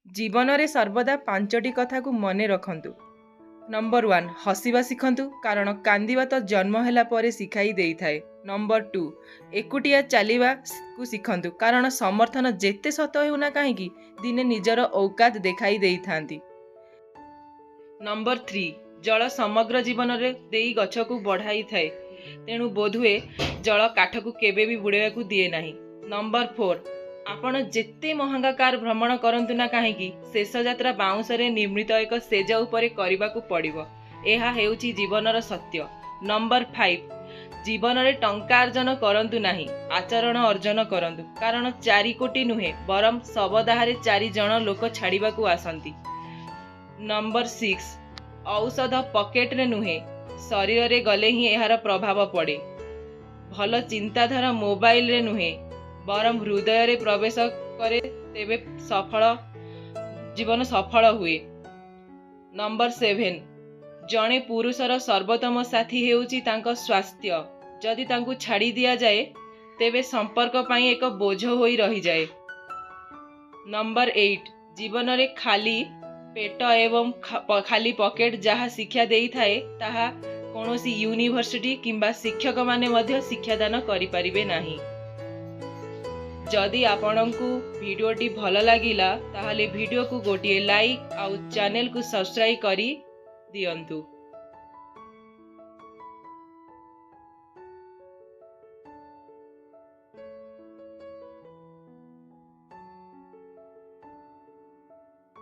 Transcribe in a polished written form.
ଜୀବନରେ ସର୍ବଦା ପାଞ୍ଚଟି କଥାକୁ ମନେ ରଖନ୍ତୁ। ନମ୍ବର 1, ହସିବା ଶିଖନ୍ତୁ, କାରଣ କାନ୍ଦିବା ତ ଜନ୍ମ ହେଲା ପରେ ଶିଖାଇ ଦେଇଥାଏ। ନମ୍ବର 2, ଏକୁଟିଆ ଚାଲିବାକୁ ଶିଖନ୍ତୁ, କାରଣ ସମର୍ଥନ ଯେତେ ସତ ହେଉନା କାହିଁକି, ଦିନେ ନିଜର ଔକାତ ଦେଖାଇ ଦେଇଥାନ୍ତି। ନମ୍ବର 3, ଜଳ ସମଗ୍ର ଜୀବନରେ ଦେଇ ଗଛକୁ ବଢ଼ାଇଥାଏ, ତେଣୁ ବୋଧହୁଏ ଜଳ କାଠକୁ କେବେ ବି ବୁଡ଼େଇବାକୁ ଦିଏ ନାହିଁ। ନମ୍ବର 4, ଆପଣ ଯେତେ ମହଙ୍ଗା କାର୍ ଭ୍ରମଣ କରନ୍ତୁ ନା କାହିଁକି, ଶେଷ ଯାତ୍ରା ବାଉଁଶରେ ନିର୍ମିତ ଏକ ଶେଯ ଉପରେ କରିବାକୁ ପଡ଼ିବ। ଏହା ହେଉଛି ଜୀବନର ସତ୍ୟ। ନମ୍ବର 5, ଜୀବନରେ ଟଙ୍କା ଅର୍ଜନ କରନ୍ତୁ ନାହିଁ, ଆଚରଣ ଅର୍ଜନ କରନ୍ତୁ, କାରଣ 4 କୋଟି ନୁହେଁ, ବରଂ ଶବଦାହରେ 4 ଜଣ ଲୋକ ଛାଡ଼ିବାକୁ ଆସନ୍ତି। ନମ୍ବର 6, ଔଷଧ ପକେଟରେ ନୁହେଁ, ଶରୀରରେ ଗଲେ ହିଁ ଏହାର ପ୍ରଭାବ ପଡ଼େ। ଭଲ ଚିନ୍ତାଧାରା ମୋବାଇଲରେ ନୁହେଁ, ବରଂ ହୃଦୟରେ ପ୍ରବେଶ କରେ, ତେବେ ସଫଳ ଜୀବନ ସଫଳ ହୁଏ। ନମ୍ବର 7, ଜଣେ ପୁରୁଷର ସର୍ବୋତ୍ତମ ସାଥୀ ହେଉଛି ତାଙ୍କ ସ୍ୱାସ୍ଥ୍ୟ। ଯଦି ତାଙ୍କୁ ଛାଡ଼ି ଦିଆଯାଏ, ତେବେ ସମ୍ପର୍କ ପାଇଁ ଏକ ବୋଝ ହୋଇ ରହିଯାଏ। ନମ୍ବର 8, ଜୀବନରେ ଖାଲି ପେଟ ଏବଂ ଖାଲି ପକେଟ ଯାହା ଶିକ୍ଷା ଦେଇଥାଏ, ତାହା କୌଣସି ୟୁନିଭର୍ସିଟି କିମ୍ବା ଶିକ୍ଷକମାନେ ମଧ୍ୟ ଶିକ୍ଷାଦାନ କରିପାରିବେ ନାହିଁ। ଯଦି ଆପଣଙ୍କୁ ଭିଡ଼ିଓଟି ଭଲ ଲାଗିଲା, ତାହେଲେ ଭିଡ଼ିଓକୁ ଗୋଟିଏ ଲାଇକ୍ ଆଉ ଚ୍ୟାନେଲକୁ ସବସ୍କ୍ରାଇବ୍ କରି ଦିଅନ୍ତୁ।